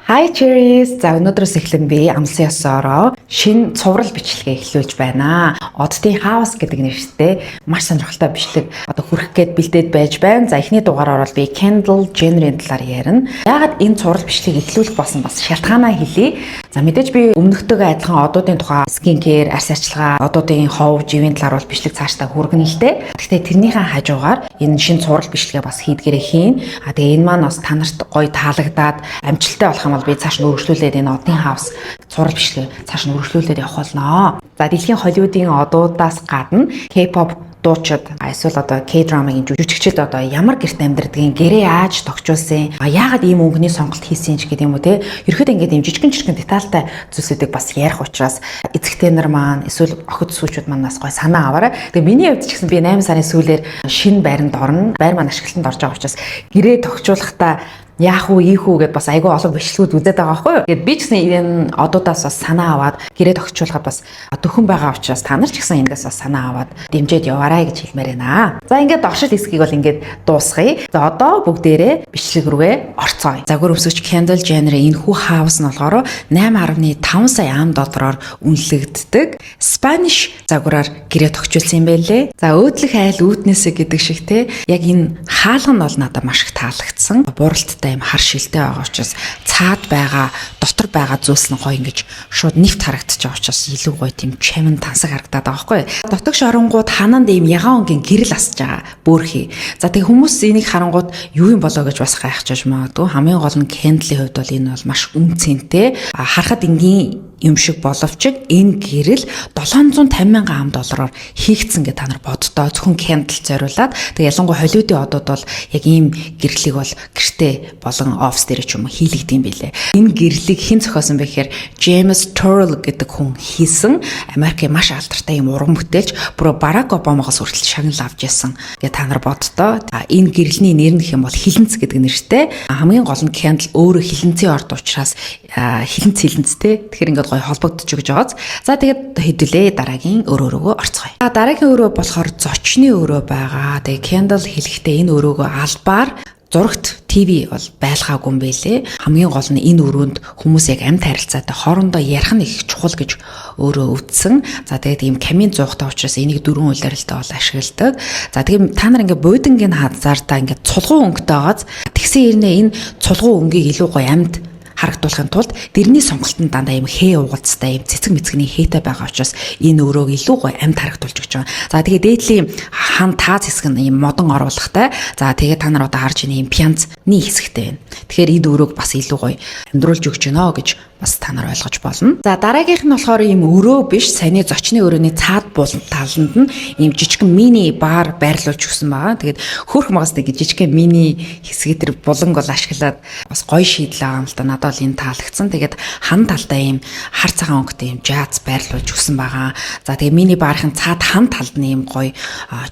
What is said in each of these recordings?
Hi Cherries. За, өнөөдрөөс эхлэн би амлсан ёсоороо шинэ цуврал бичлэгээ эхлүүлж байна. Оддын House гэдэг нэртэй маш сонирхолтой бичлэг одоо хүрэх гээд бэлдээд байж байна. За, эхний дугаараар бол би Kendall Jenner-ийн талаар ярина. Яагаад энэ цуврал бичлэгийг эхлүүлэх болсон бас шалтгаанаа хэлье. За, мэдээж би өмнөхтэйгээ адилхан одуудын тухай skin care, арьс арчилгаа, одуудын хов, живийн талаар бол бичлэг цаашдаа хүргэнэ л дээ. Гэхдээ тэрнийхээ хажуугаар энэ шинэ цуврал бичлэгээ бас хийдгээрээ хийн. А тэгээ энэ маань бас та нарт гоё таалагдаад амжилттай болох юм бол би цааш нь өргөжлүүлээд энэ одын house цуврал бичлэгээ цааш нь өргөжлүүлээд явах болно. За, дэлхийн Холливуудын одуудаас гадна K-pop дуучид эсвэл одоо K-drama-гийн жүжигчид одоо ямар гэрт амьдардгийг, гэрээ яаж тогтжуулсан, яагаад ийм өнгөний сонголт хийсэн ч гэдэг юм уу те. Ерөөхдөө ингээд ийм жижигэн жижигэн детальтай зүйлсүүдийг бас ярих учраас эцэгтэй нар маань эсвэл охид сүүчүүд манаас гой санаа аваарай. Тэгээ миний хувьд ч гэсэн би 8 сарын сүүлээр шинэ байранд орно. Байр маань ашиглалтанд орж байгаа учраас гэрээ тогтжуулахдаа яах уу, ийх үү гэд бас айгүй олон бичлэгүүд үзээд байгаа байхгүй юу. Тэгээд би ч гэсэн энэ одуудаас бас санаа аваад гэрээ тогтчуулахад бас дөхөн байгаа учраас та нар ч гэсэн эндээс бас санаа аваад дэмжиж яваарай гэж хэлмээр байна. За, ингээд оршил хэсгийг бол ингээд дуусгая. За, одоо бүгдээрээ бичлэг рүүгээ орцгоё. Загвар өмсөгч Kendall Jenner-ийн энэхүү house нь болохоор 8.5 сая ам доллараар үнэлэгддэг. Spanish загвараар гэрээ тогтчулсан юм байлээ. За, өөдлөх айл үүднээсээ гэдэг шиг те, яг энэ хаалга нь бол надад маш их таалагдсан. Буралттай юм хар шилтэй байгаа учраас цаад байгаа, дотор байгаа зүйлс нь гоё ингэж шууд нэвт харагдчих байгаа учраас илүү гоё тийм чамин тансаг харагдаад байгаа байхгүй. Дотогш оронгууд хананд ийм ягаан өнгийн гэрэл асж байгаа бөөрхий. За, тэг хүмүүс энийг харангууд юу юм болоо гэж бас гайхчихж магадгүй. Хамгийн гол нь Kendall-ийн хувьд бол энэ бол маш үнэ цэнтэй. Харахад энгийн юм шиг боловч энэ гэрэл 750 мянган ам доллараар хийгдсэн гэж та нар боддоо, зөвхөн Kendall зориулаад. Тэгээ ялангуяа Холливуудын одууд бол яг ийм гэрлийг бол гэртээ болон офис дээр ч юм уу хийлэгдэв юм билээ. Энэ гэрлийг хэн зохиосон бэ гэхээр James Turrell гэдэг хүн хийсэн. Америкийн маш алдартай юм уран бүтээлч, бүр Барак Обамагаас хүртэл шагнал авч ясан гэж та нар боддоо. Энэ гэрлний нэр нь гэх юм бол Хилэнц гэдэг нэртэй. Хамгийн гол нь Kendall өөрөө хилэнцийн орд учраас хилэнц хилэнцтэй. Тэгэхээр ингээд гоё холбогдож өгч байгааз. За, тэгээд хэдүүлээ дараагийн өрөө рүүгөө орцгоё. За, дараагийн өрөө болохоор зочны өрөө байгаа. Тэгээд Kendall хэлэхдээ энэ өрөөгөө албаар зурагт ТV бол байлгаагүй юм байлээ. Хамгийн гол нь энэ өрөөнд хүмүүс яг амьд харилцаатай хоорондоо ярих нь их чухал гэж өөрөө өвдсөн. За, тэгээд ийм камин зуухтай учраас энийг дөрвөн улиралтай бол ашигладаг. За, тэгээд та нар ингээ буудангийн хазаартаа ингээ цулгуун өнгөтэй байгааз, тэгсэн хэрнээ энэ цулгуун өнгийг илүү гоё амьд харагдуулахын тулд дэрний сонголт нь дандаа юм хээ угалцтай, юм цэцэг мэцэгний хээтэй байгаа учраас энэ өрөөг илүү гоё амьд харагдуулж өгч байгаа. За, тэгээ дээдлийн хан тааз хэсэг нь юм модон оруулахтай. За, тэгээ та нар одоо харж байгаа юм пьянцны хэсэгтэй байна. Тэгэхээр энэ өрөөг бас илүү гоё амьдруулж өгч гинэ гэж бас та нар ойлгож болно. За, дараагийнх нь болохоор ийм өрөө биш, саяны зочны өрөөний цаад булан таланд нь ийм жижигхэн мини бар байрлуулж өгсөн байгаа. Тэгээд хөөх магас нэг жижигхэн мини хэсгээ тэр буланг бол ашиглаад бас гоё шийдэл байгаа юм л да. Надад бол энэ таалагдсан. Тэгээд хан талдаа ийм хар цагаан өнгөтэй ийм жааз байрлуулж өгсөн байгаа. За, тэгээд мини барын цаад хан талд нь ийм гоё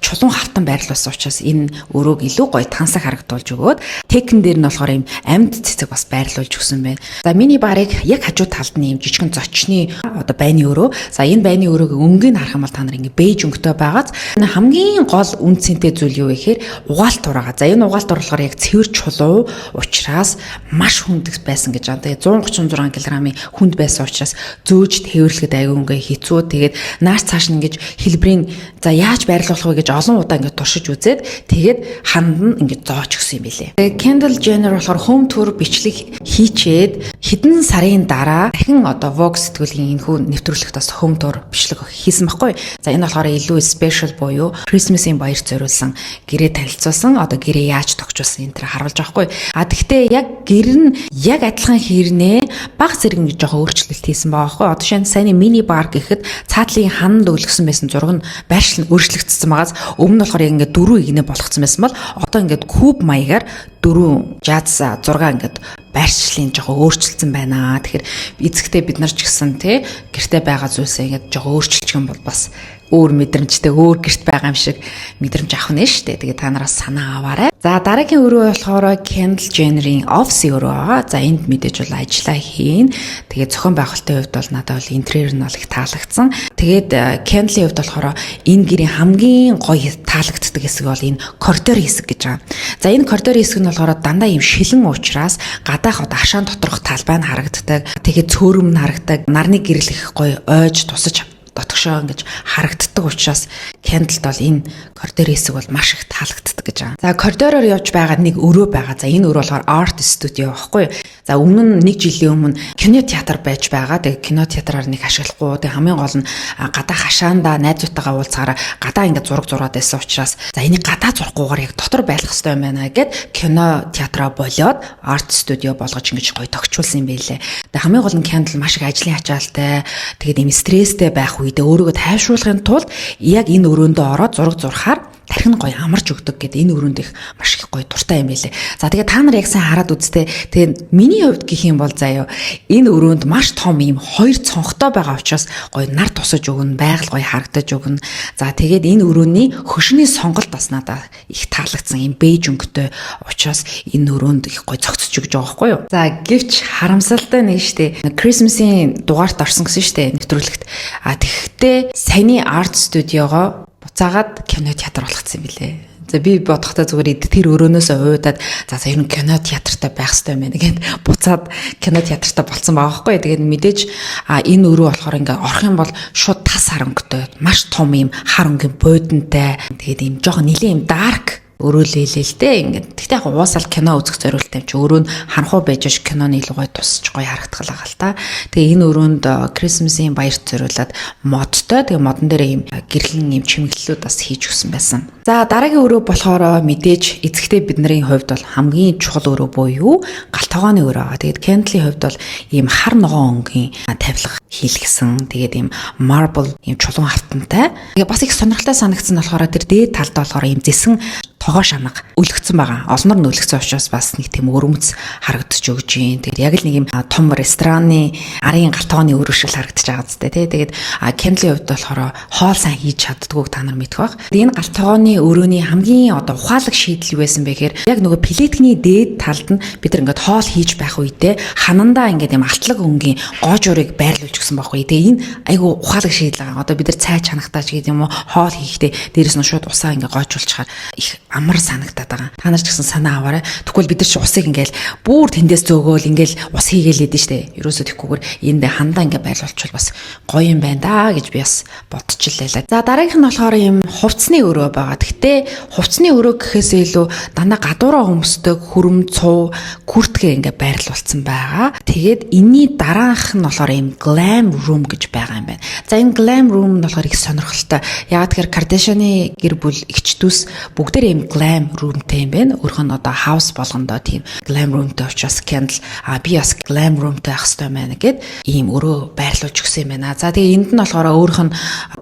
чулуун хавтан байрлуулсан учраас энэ өрөөг илүү гоё тансаг харагдуулж өгөөд текэн дээр нь болохоор ийм амьд цэцэг бас байрлуулж өгсөн байна. За, мини барыг яг хажуу талд нь ийм жижигэн зочны одоо байны өрөө. За, энэ байны өрөөг өнгийг харах юм бол та нар ингээ бейж өнгөтэй байгааз хамгийн гол үнэ цэнтэй зүйл юу вэ гэхээр угаалт байгаа. За, энэ угаалт болохоор яг цэвэр чулуу учраас маш хүнд байсан гэж байна. Тэгээ 136 кг-ын хүнд байсан учраас зөөж тээвэрлэхэд аягүй ингээ хэцүү. Тэгээд нааш цааш нь ингэж хэлбэрийн за яаж байрлуулах вэ гэж олон удаа ингээ туршиж үзээд тэгээд ханд нь ингээ зооч өгсөн юм билээ. Тэгээд Kendall Jenner болохоор home tour бичлэг хийчээд хэдэн сарын дараа дахин одоо Vogue сэтгүүлийн энэхүү нэвтрүүлэгт бас home tour бичлэг хийсэн байхгүй. За, энэ болохоор илүү special буюу Christmas-ийн баяр зориулсан гэрээ танилцуулсан. Одоо гэрээ яаж тогтчулсан энэ төр харуулж байгаа байхгүй. А тэгтээ яг гэр нь яг адилхан хэрнээ баг зэрэг ингэж жоохон өөрчлөлт хийсэн байгаа байхгүй. Одоо шинэ саяны мини бар гэхэд цаатлын хананд өлгсөн байсан зураг нь байршил нь өөрчлөгдсөн байгаас өмнө нь болохоор яг ингээд дөрвөн игнэ болгоцсон байсан бол одоо ингээд куб маягаар дөрвөн жааз зураг ингээд байршлын жоохон өөрчилсөн байна. Тэгэхээр эцэгтэй бид нар ч гэсэн те гэрте байгаа зүйлсээ ингээд жоохон өөрчилчих юм бол бас Өөр мэдрэмжтэй, өөр гэрт байгаа юм шиг мэдрэмж авах нэ штэ. Тэгээ та нараас санаа аваарай. За, дараагийн өрөө болохоор Kendall Jenner-ийн офисын өрөө байгаа. За, энд мэдээж бол ажиллаа хийн. Тэгээ зохион байгуулалтын хувьд бол надад бол интерьер нь бол их таалагдсан. Тэгээд Kendall-ийн хувьд болохоор энэ гэрийн хамгийн гоё таалагддаг хэсэг бол энэ коридор хэсэг гэж байгаа. За, энэ коридор хэсэг нь болохоор дандаа ийм шилэн учраас гадаах одоо хашаан доторх талбай нь харагддаг. Тэгээд цөөрөм нь харагддаг. Нарны гэрэл их гоё ойж тусаж дотгошоо ингэж харагддаг учраас Kendall-д бол энэ коридор хэсэг бол маш их таалагддаг гэж байгаа. За, коридороор явж байгаа нэг өрөө байгаа. За, энэ өрөө болохоор art studio байхгүй юу? За, өмнө нь нэг жилийн өмнө кино театр байж байгаа. Тэгээ кино театраар нэг ашиглахгүй. Тэгээ хамгийн гол нь гадаа хашаандаа найзуудтайгаа уулзахаараа гадаа ингээд зураг зураад байсан учраас за, энийг гадаа зурахгүйгээр яг дотор байх хэрэгтэй юм байна гэд кино театраа болиод art studio болгож ингэж гоё тогтчулсан юм байлээ. Тэгээ хамгийн гол нь Kendall маш их ажлын ачаалтай. Тэгээд ийм стресстэй байх үедээ өөрийгөө тайвшруулахын тулд яг энэ өрөөндөө ороод зураг зурхаар тархи нь гоё амарч өгдөг гэдэг энэ өрөөнд их маш их гоё дуртай юм байлээ. За, тэгээ та нар яг сайн хараад үзтээ. Тэгээ миний хувьд гэх юм бол заяо, энэ өрөөнд маш том ийм хоёр цонхтой байгаа учраас гоё нар тусаж өгнө, байгаль гоё харагдаж өгнө. За, тэгээд энэ өрөөний хөшний сонголт бас надад их таалагдсан. Ийм бейж өнгөтэй учраас энэ өрөөнд их гоё зохицож өгч байгаа байхгүй юу? За, гэвч харамсалтай нэг штэ. Christmas-ийн дугаарт орсон гэсэн штэ нэвтрүүлэгт. А тэгэхдээ саяны art studio-го буцаагаад кино театр болгоцсон юм билээ. За, би бодохдоо зүгээр тэр өрөөнөөс уудаад за за, ер нь кино театртай байх хэрэгтэй юм байна гэд буцаад кино театртай болцсон байгаа байхгүй. Тэгээд мэдээж энэ өрөө болохоор ингээ орох юм бол шууд тас хар өнгөтэй, маш том юм хар өнгийн буудантай. Тэгээд ийм жоохон нэлийн ийм dark өрөөлөөлээ л дээ ингээд. Гэхдээ яг уусаал кино үзэх зориулттай юм чи өрөө нь харанхуй байж ш киноны илүү гоё тусч гоё харагдах байгаа л та. Тэгээ энэ өрөөнд Christmas-ийн баярт зориулаад модтой. Тэгээ модон дээр ийм гэрлэн ийм чимэглэлүүд бас хийж өгсөн байсан. За, дараагийн өрөө болохоор мэдээж эцэгтэй бидний хувьд бол хамгийн чухал өрөө буюу гал тогооны өрөө байгаа. Тэгээд Kendall-ийн хувьд бол ийм хар ногоон өнгийн тавилга хийлгэсэн. Тэгээд ийм marble ийм чулуун автантай. Тэгээ бас их сонирхолтой санагдсан нь болохоор тэр дээд талд болохоор ийм зэсэн тогоо шанага өлгцэн байгаа. Олноор нь өлгцэн учраас бас нэг тийм өрөмц харагдаж өгч юм. Тэгээд яг л нэг юм том рестораны арын гал тогооны өрөө шиг л харагдаж байгаа зү, тий. Тэгээд Kendall-ийн хувьд болохоор хоол сайн хийж чаддгүйг та нар мэдэх байх. Энэ гал тогооны өрөөний хамгийн одоо ухаалаг шийдэл юу байсан бэ гэхээр яг нөгөө плиткний дээд талд нь бид нар ингээд хоол хийж байх үедээ ханандаа ингээд юм алтлаг өнгийн гоожуурыг байрлуулж өгсөн байхгүй. Тэгээ энэ айгу ухаалаг шийдэл байгаа. Одоо бид нар цай чанахтаа ч гэдэг юм уу, хоол хийхдээ дээрэс нь шууд усаа ингээд гоожуулчихаар их амар санагдаад байгаа. Та нар ч гэсэн санаа аваарай. Тэгвэл бид нар чи усыг ингээл бүр тэндээс зөөгөөл ингээл ус хийгээл идэв штэ. Ерөөсөө тэгхгүйгээр энд хандаа ингээ байрлуулчихвал бас гоё юм байна да гэж би бас бодчихлаа. За, дараагийнх нь болохоор юм хувцсны өрөө байгаа. Гэхдээ хувцсны өрөө гэхээсээ илүү дандаа гадуураа өмсдөг хүрм, цув, күртгээ ингээ байрлуулсан байгаа. Тэгээд энэний дараах нь болохоор ийм glam room гэж байгаа юм байна. За, энэ glam room нь болохоор их сонирхолтой. Яагаад тэгэхээр Kardashian-ы гэр бүл, эгч дүүс бүгдээр ийм glam room-тэй юм байна. Өөрөх нь одоо house болгондоо тийм glam room-тэй учраас Kendall а би бас glam room-тэй байх хэрэгтэй байна гэд ийм өрөө байрлуулж өгсөн юм байна. За, тэгээ энд нь болохоор өөрөх нь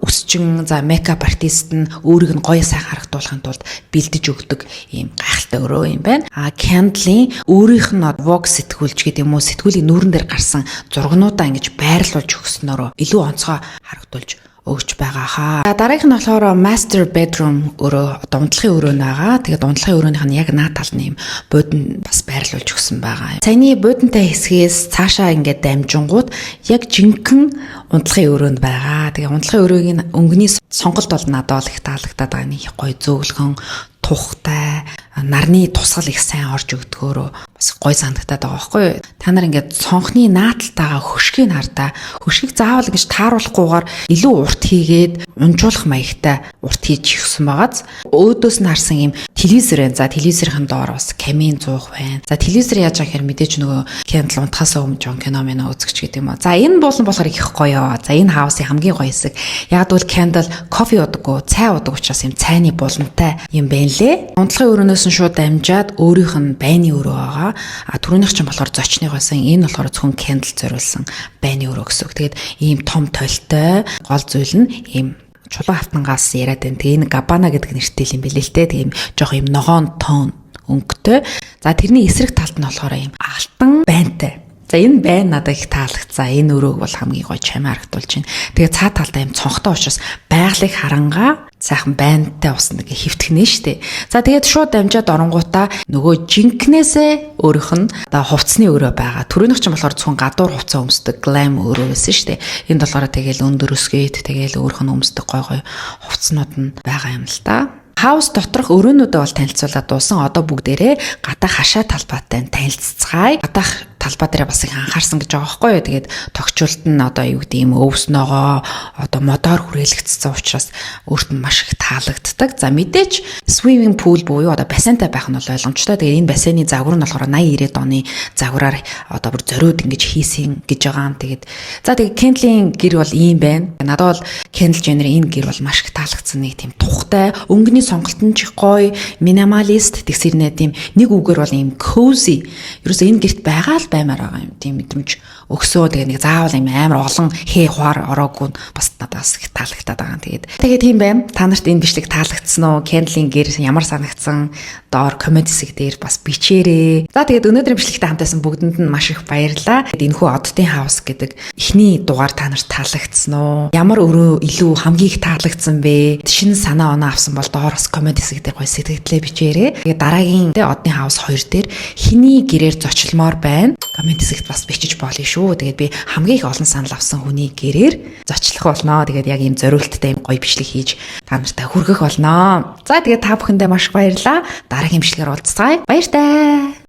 өсчин, за, makeup artist нь өөрийг нь гоё сайн харагдуулахын тулд бэлдэж өгдөг ийм гайхалтай өрөө юм байна. А Kendall-ийн өөрийнх нь Vogue сэтгүүлч гэдэг юм уу, сэтгүүлийн нүүрэн дээр гарсан зургнуудаа ингэж байрлуулж өгснөөрөө илүү онцгой харагдуулж өгч байгаа хаа. Дараагийнх нь болохоор master bedroom өрөө, одоо унтлахын өрөө байгаа. Тэгээд унтлахын өрөөнийх нь яг наад талд нь юм буудан бас байрлуулж өгсөн байгаа. Саяны буудантай хэсгээс цаашаа ингээд дамжингууд яг жинхэнэ унтлахын өрөөнд байгаа. Тэгээ унтлахын өрөөг нь өнгөний сонголт бол надад бол их таалагдаад байгаа. Нэг гоё зөөлхөн тухтай, нарны тусгал их сайн орж өгдгөөрөө бас гой санагдаад байгаа байхгүй юу? Та нар ингээд цонхны нааталтайгаа хөшгийг хардаа. Хөшгийг заавал ингэж тааруулахгүйгээр илүү урт хийгээд унжуулах маягтай урт хийж өгсөн байгааз. Өөдөөс нь харсан юм телевизэр байна. За, телевизэрийн доор бас камин зуух байна. За, телевизэр яаж байгаа гэхээр мэдээж нөгөө Kendall унтахаас өмнө жон кино мэнэ үзэгч гэдэг юм уу. За, энэ буулан болохоор их гоё. За, энэ house ын хамгийн гоё хэсэг. Яг бол Kendall кофе уудаггүй, цай уудаг учраас юм цайны булантай юм байна лээ. Унтлагын өрөөнөөс нь шууд дамжаад өөрийнх нь байны өрөө байгаа. А түрүүнийх чинь болохоор зочных байсан. Энэ болохоор зөвхөн Kendall зориулсан байны өрөө гэсэн үг. Тэгээд ийм том толтой, гол зүйл нь ийм чулуун автангаас яриад байна. Тэгээ энэ Gabbana гэдэг нэртэй юм билээ л те. Тэгээ ийм жоох ийм ногоон тон өнгөтэй. За, тэрний эсрэг талд нь болохоор ийм алтан байнтай. За, энэ байна, надад их таалагдсан. Энэ өрөөг бол хамгийн гоё чамаа харагдуулж байна. Тэгээ цаа талдаа юм цонхтой учраас байгалыг харангаа сайхан байнтай ус нэг хөвтгнэ штэ. За, тэгээд шууд дамжаад оронгуудаа нөгөө жинкнээсээ өөрийнх нь одоо хувцсны өрөө байгаа. Түрүүнийх чинь болохоор зөвхөн гадуур хувцас өмсдөг glam өрөө байсан штэ. Энд болохоор тэгэл өндөр өсгийт, тэгэл өөрийнх нь өмсдөг гой гой хувцснууд нь байгаа юм л да. House доторх өрөөнүүдээ бол танилцуулаад дуусан. Одоо бүгдээрээ гадаах хашаа талбайтай танилццгаая. Гадаах талбай дээрээ бас их анхаарсан гэж байгаа байхгүй юу. Тэгээд тогтчулт нь одоо юу гэдэг юм, өвснөөгөө одоо модоор хүрээлэгдсэн учраас өөрт нь маш их таалагддаг. За, мэдээж swimming pool буюу одоо бассейнтай байх нь бол ойлгомжтой. Тэгээд энэ бассейны загвар нь болохоор 80 90 оны загвараар одоо бүр зориуд ингэж хийсэн гэж байгаа юм. Тэгээд за, тэгээд Kendall-ийн гэр бол ийм байна. Надад бол Kendall Jenner-ийн энэ гэр бол маш их таалагдсан, нэг тийм тухтай, өнгөний сонголт нь ч их гоё, minimalist тэгсэрнэ, тийм нэг үгээр бол ийм cozy. Ерөөсөө энэ гэрт байгаа л баймаар байгаа юм. Тийм мэдрэмж өгсөө. Тэгээ нэг заавал юм амар олон хээ хуар ороогүй нь бас надад бас их таалагдаад байгаа. Тэгээд тийм байна. Та нарт энэ бичлэг таалагдсан уу? Kendall-ийн гэр ямар санагдсан? Доор comment хэсэг дээр бас бичээрэй. За, тэгээд өнөөдрийн бичлэгтэй хамтаасан бүгдэнд нь маш их баярлалаа. Тэгээд энэхүү Оддын house гэдэг эхний дугаар та нарт таалагдсан уу? Ямар өрөө илүү хамгийн их таалагдсан бэ? Шинэ санаа оноо авсан бол доор бас comment хэсэг дээр гоё сэтгэлдээ бичээрэй. Тэгээд дараагийн тэ Оддын house 2 дээр хэний гэрээр зочлмоор байна? Comment хэсэгт бас бичиж болно шүү. Тэгээд би хамгийн их олон санал авсан хүний гэрээр зочлох болно. Тэгээд яг ийм зориулттай ийм гоё бичлэг хийж та нартай хүргэх болно. За, тэгээд та бүхэндээ маш их баярлалаа. Дараагийн бичлэгээр уулзцгаая. Баяртай.